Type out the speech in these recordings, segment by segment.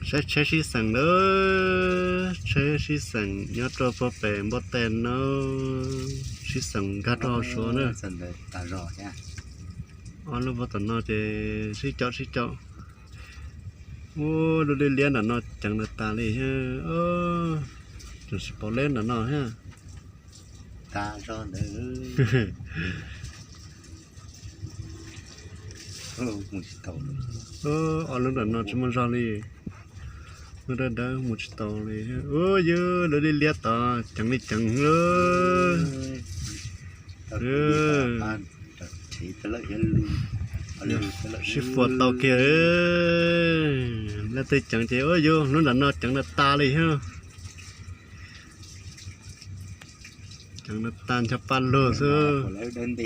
Saib tsheb sib xeem lawm, tsheb sib xeem nyob rau puag pem npua tes no, sib xeem nkag rau hauv suav na. Ob lub puag tom no ces sib caum sib caum. Ub, lub liab liab nram no ceev tas tas li thiab. Tseem tsis pom leb nram no thiab. Ob lub nram no tsis muaj zog li. Lub dawb dawb mus tsis tau li. Ub, yog lub liab liab tod ceev li ceev lawm. Sib fuas tau kiag. Lawv tej ceev ces ub, yog lub nram no ceev tas tas li thiab. Ceev tas ncho pa lug xwb.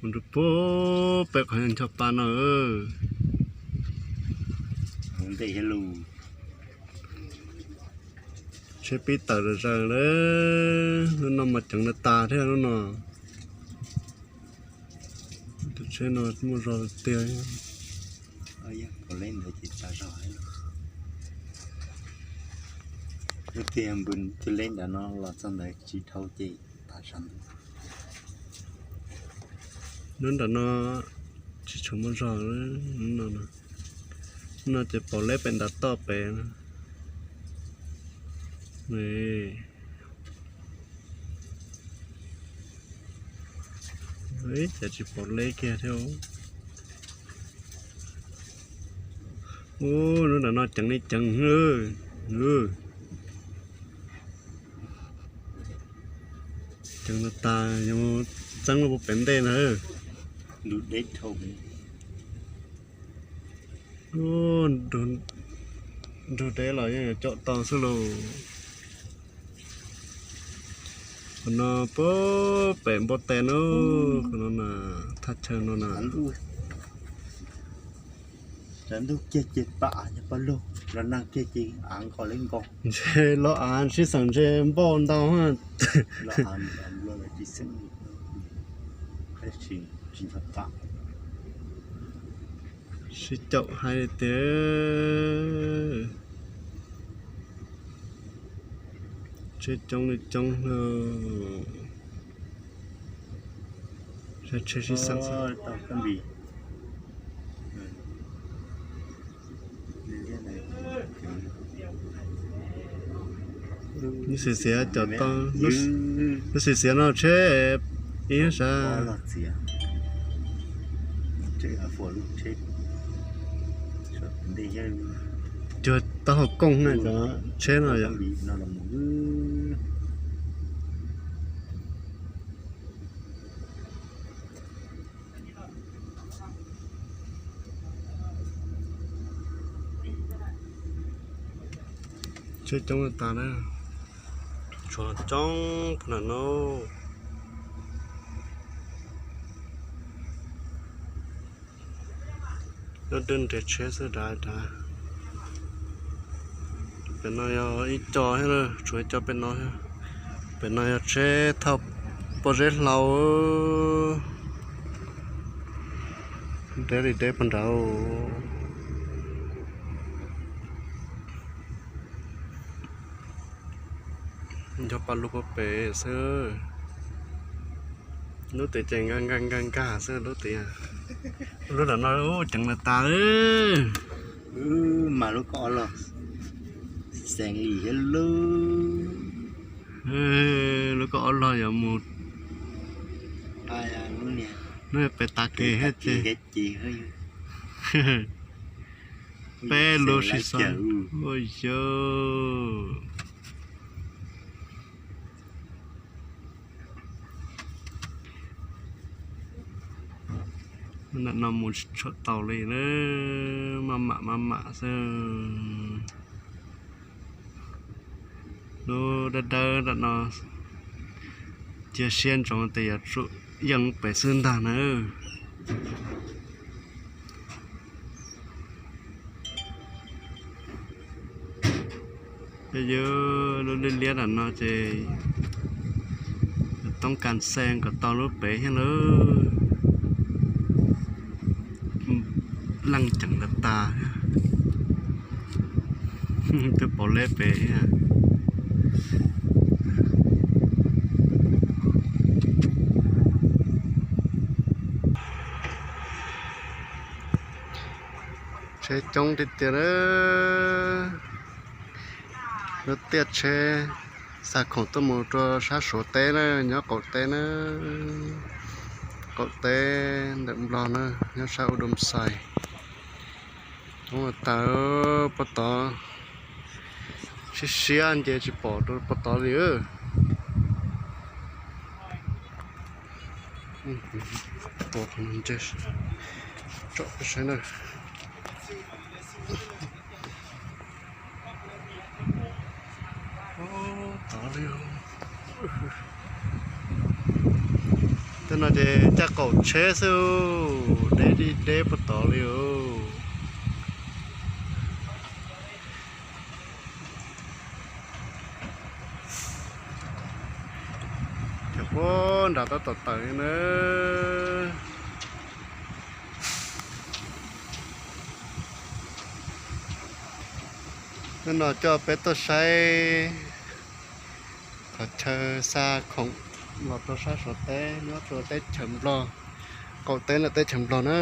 Mus rau puag pem qhov ncho pa no. Tsheb pib tawm zom zaws lawm, lub no mas ceev tas tas thiab lub no. Tus tsheb no muaj zog tiag. Lub tiag npws tus leb nram no los txog ntawd tsis dhau ces tas zog. Lub nram no tsis tshua muaj zog, lub no ces pom leb pem nram toj pem. Cas tsis pom leb kiag thiab. Ub, lub nram no ceev li ceev. Ceev tas tas, yuav txeeb lub puag pem ntej na. Ub, nrug deb los yeej yuav caum tau xwb lauj. Qhov no puag pem npua tes no, qhov no na, thaj chaw no na. Ntuj kiag ces pam nyob pab lug, los nag kiag ces av nkaus li nkaus. Ntshe los av sib xeem ntshe npauj ntau. Sib caum hais li tias tsheb coob li coob, tsheb sib xeem. Lub xiav xiav cov tau, lub xiav xiav no tsheb ib sab. Cuag taub hau kooj na cov tsheb no yom. Tsheb coob tas na, tshuav coob pheej no. Nyob deb nres tsheb xwb dav dav. Pem no yog ib co thiab, tshuav ib co pem no thiab. Pem no yog tsheb thauj pob zeb hlau. Deb li deb puag nrad. Nco pa lug puag pem xwb. Lub tias ces nkag nkag nkag nkag xwb lub tias. Lub nram no ceev tas tas. Mas lub kaub ob log xees li thiab lub. Lub kaub ob log yuav mus. Lub pem tas kev thiab ces. Peb lub sib xav. Ua yog nram no mus tsis tshua tau li na, maj mam maj mam xwb. Lub dawb dawb nram no cia siab ntsoov tias yuav tsum yeej pem xwb ntag na. Yog lub liab liab nram no ces toob kas xee kom tau lub pem thiab lawm. Leej ceev tas tas, twb pom leb pem. Tsheb coob tiag tiag na, lub tiaj tsheb xa khoom tuaj mus rau sab Suav teb na, nyob qaum teb na, qaum teb ntawm Nplog na, nyob sab U Doo Xais. Coob tas tas, pob tod siab siab nce tsis pom rau pob tod li. Tua qhov no ntseg tsom peb saib na. Tod li, tej no ces caj qaum tsheb xwb, deb li deb puag tod li os. Cov puag nram tab tom tawm li na. Hnub no coj peb tuaj saib qhov chaw xa khoom los rau sab Suav teb, nyob rau teb chaws Nplog, qaum teb ntawm teb chaws Nplog na.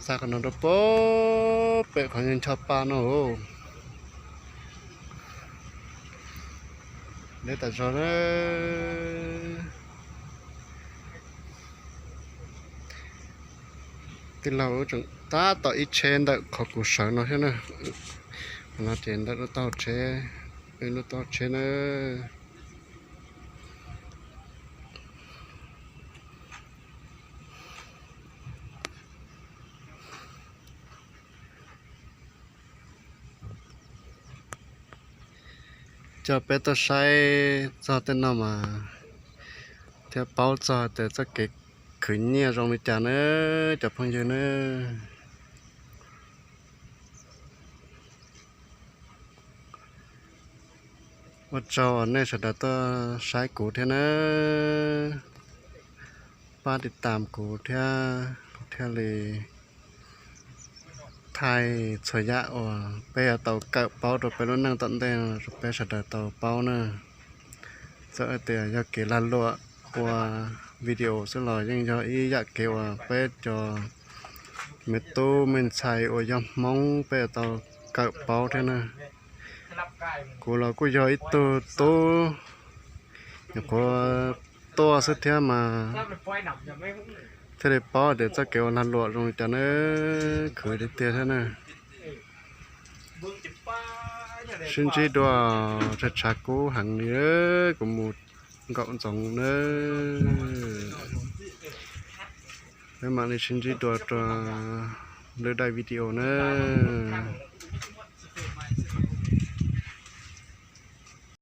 Xa qhov no rau puag pem qhov ncho pa no. Deb tas zog na. Tij laug tseem tab tom ib tsheb ntawm qhov kuv sawv no thiab na. Qhov no ces ntawm lub taub hau tsheb, wb lub taub hau tsheb na. Coj peb tuaj saib txog tej no mas thiaj paub txog tias txoj kev khwv nyiaj zoo li cas na, cov phooj ywg na. Ua tsaug uas nej sawv daws tuaj saib kuv thiab na, pab tiv tam kuv thiab, kuv thiaj li thaij txhua yam uas peb yuav tau kawm paub rau peb lub neej tom ntej no rau peb sawv daws tau paub na. Txawm tias yog kev lag luam ua video xwb los yeej yog ib yam kev uas peb cov me tub me ntxhais uas yog Hmoob peb yuav tau kawm paub thiab na. Kuv los kuj yog ib tug tub nyuam qhuav tuaj xwb thiab mas thiaj li paub tias txoj kev ua lag luam zoo li cas na, khwv tiag tiag thiab na. Sib ntsib dua, tshav tshav kub heev li, kuv mus nkaum ntxoov na. Peb mam li sib ntsib dua rau lwm daim video na.